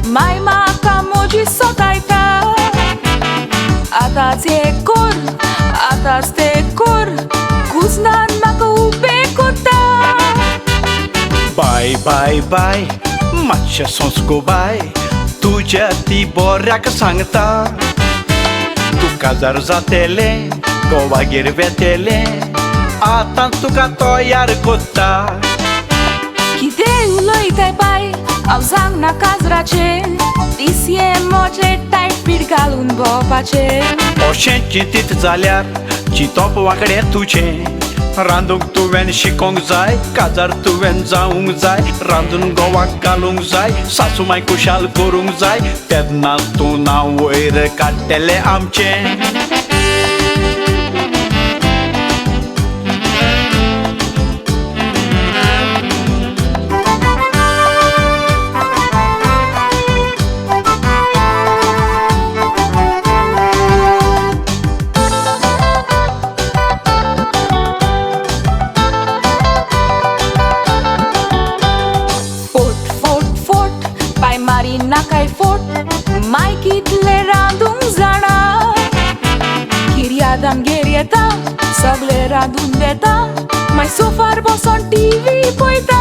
माय म्हाका म्हजी सोतायता. आतांच हें कर, आतांच तें कर, कुजनान म्हाका उबें करता. बाय बाय बाय मातशें सोंसगो बाय, तुज्या ती बोऱ्याक सांगता. तूं काजार जातेलें, घोवागेर वेतेलें, आतां तुका तयार कोत्ता. कितें उलयताय बाय, हांव सांगना काजराचें, दीस ये म्हजे टायट पीठ घालून भोंवपाचें. अशें चिंतीत जाल्यार चिंतप वांकडें तुजें. रांदूंक तुवें शिकोंक जाय, काजार तुवें जावंक जाय, रांदून घोवाक घालूंक जाय, सासू माय खुशाल करूंक जाय, तेन्ना तूं नांव वयर काडटलें आमचें. नाकाय फोट, माय कितले रांदूंक जाणा. किर्याद आमगेर येता, सगळे रांदून वेता, माय सोफार बसोन टीव्ही पळयता.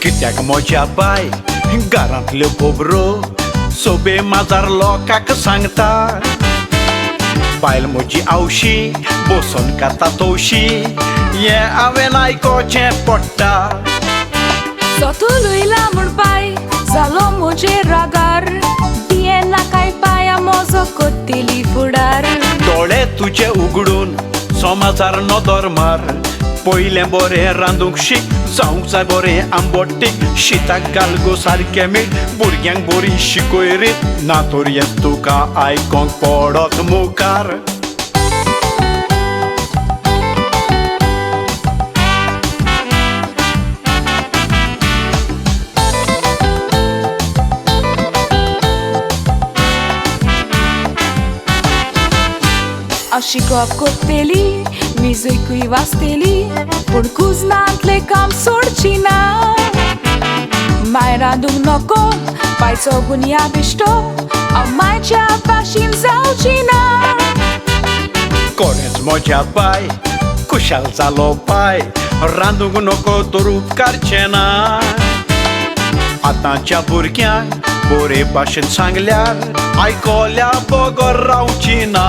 कित्याक म्हज्या बाय घरांतल्यो खबरो सोबे माजार लोकांक सांगता. बायल म्हजी आवशी बसोन खाता तवशी, हें हांवें आयकोचें पडटा. सतूल उयला म्हूण पाय जालो म्हजेर रागार, दियें नाकाय पाया म्हजो कोत्तेली फुडार. दोळे तुजे उगडून समाजार नदर मार, पयलें बरें रांदूंक शीक, जावंक जाय बरें आंबोटीक, शिताक घाल गो सारकें मीठ, भुरग्यांक बरी शिकय रीत, ना तर हें तुका आयकोंक पडत मुखार. हांव शिकप कोत्तेली, म्युजिकूय वाचतेली, पूण कुजनांतलें काम सोडची ना. माय रांदूंक नको, पायचो गुन्या बिश्टो, हांव मायच्या भाशेन जावची ना. कोणेच म्हज्या बाय खुशाल जालो पाय, रांदूंक नको तर उपकारचें ना. आतांच्या भुरग्यांक बरे भाशेन सांगल्यार आयकोल्या बगर रावची ना.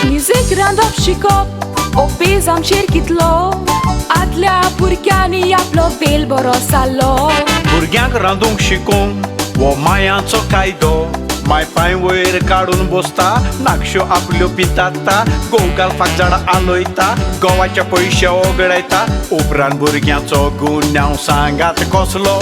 म्युजीक रांदप शिकप ओ पेज आमचेर कितलो, आदल्या भुरग्यांनी आपलो वेल बरो जाल्लो. भुरग्यांक रांदूंक शिकोवंक हो मायांचो कायदो, माय पांय वयर काडून बसता, नाकश्यो आपल्यो पिताता, घोव घालपाक झाडां आलयता, घोवाचे पयशे ओगडायता, उपरांत भुरग्यांचो गुन्यांव सांगात कसलो.